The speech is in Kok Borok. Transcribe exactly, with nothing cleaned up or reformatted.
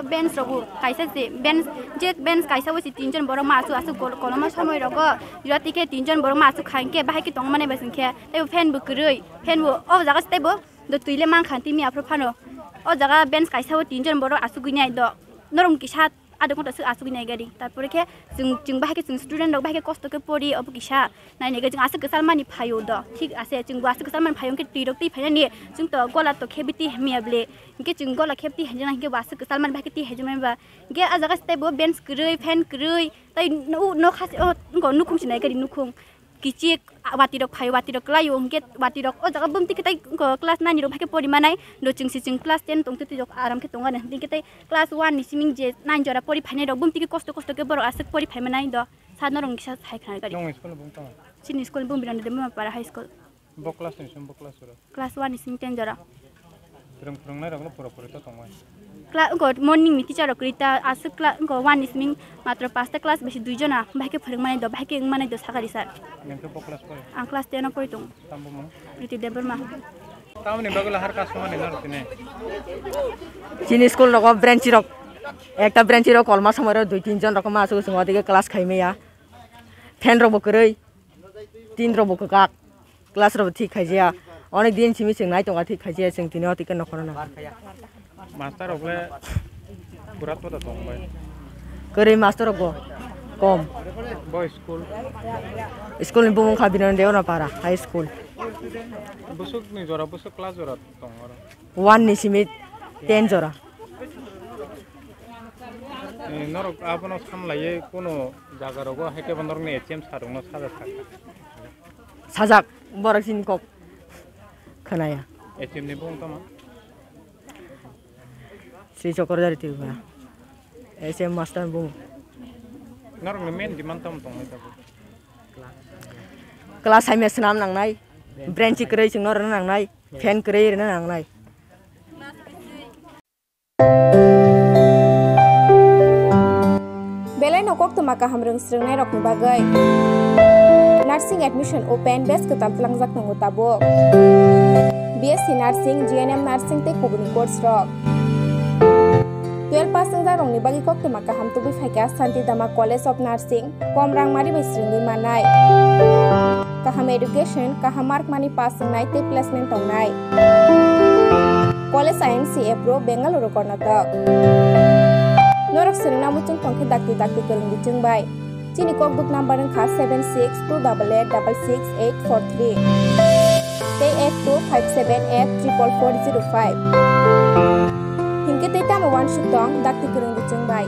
Bench rogo kaisa se bench, je bench kaisa o se tinjon borok ma asuk asuk kol-, koloma somoi rogo jora tikhe tinjon borok ma asuk kha hinkhe bahai khe tongmani bai singkhe tei bo fan bo kwrwi, fan bo o jaga se tei bo do twi le mankha timi aphuru phano o jaga bench kaisa o tinjon borok asugwi nai do norok kisa aduk ghonta asuk asugwi nai gari tarpore khe chwng, chwng bahai khe chwng student rok bahai khe kosto khe pori obo kisa. Nainai khe chwng aswk kwchal mani phaio do. Thik ase, chwng bo aswk kwchal mani phaio, hwnkhe twi rok twi phainani chwng to gola to khebiti hamya ble. Hwnkhe chwng gola khebiti hamya hwnkhe bo aswk kwchal mani bahai khe twi haijak mani ba. Hwnkhe ah jaga se tei bo bench kwrwi, fan kwrwi, tei no, no khasi, o, wngkha nukhung se nai gari nukhung. Kichik, ah, watwi rok phaio, watwi rok kwlaio, hwnkhe watwi rok o jaga bumti khe tei wngkha class nine rok bahai khe pori manai. Do chwng se chwng class ten tong twi twi rok aram khe tongo ani. Hwnkhe tei class one ni simi je nine jora pori phainai rok bumti khe kosto kosto khe borok aswk pori phai manai do. Sa norok kisa sai khna gari. Nong school ni bung tong? Chini school ni bung Birano Debbarma Para High School. Bo class ni sim bo class oro? Class one ni simi ten jora. Phrwng phrwngnai rok no pura pura to tongmai. Kla-, go morning ni teacher rok kwrwi ta aswk kla-, go one ni simi matro pasta class besi dui jona, bahai khe phrwng mani do, bahai khe wng mani do sakari sir. Nang khe bo class pori? Ang class ten o pori tong. Tambo mo? Priti Debbarma. Tamoni bagwi lahar customer ni norok tini. Chini school rogo branch rok, ekta branch rok kolma somoi rok dui tin jon rok ma asuk sung odige class khai maya. Fan rok bo kwrwi, tin rok bo kwkak, class rok bo thik khaijaya. Onek din simi chwng nai tonga thik khaijaya chwng tini o tike nokhorno. Master rok le pura to da tong bai. Kwrwi master rok bo kom. Bo school? School ni bumung kha Birano Debbarma Para High School. Busuk ni jora, busuk class jora tong oro? One ni simi ten jora. Eh, norok abono samlaiwi kuno jaga rogo hai khe bo norokni H M sir rokno sajak sakha. Sajak, borok chini kok khwnaya. H M ni bung tamo? Sri Chokrodhar Tripura. H M master bung. Norokni main demand tamo tongmai tabuk? Class hai me swnam nangnai, branch kwrwi chwngno rwna nangnai, fan kwrwi rwna nangnai. Belai no koktwma kaham rwng swrwngnairokni bagwi. Nursing admission open, batch kwtal tlangjak tongo tabuk. B S C Nursing, G N M Nursing tei kubuni course rok. Twelve pass wngjakrokni bagwi koktwma kaham tubui phaikha Santidama College of Nursing. Kom rang mari bai swrwngwi mannai. Kaham education, kaham mark mani pass wngnai tei placement tongnai. College I M C Apro, Bengaluru, Karnataka. Norok swrwngna muchung tongkhe dakti dakti kwrwngdi chwng bai. Chini kokduk number wngkha seven six two double eight double six eight four three tei eight two five seven eight triple four zero five. Hinkhe tei tamo uansuk tong dakti kwrwngdi chwng bai.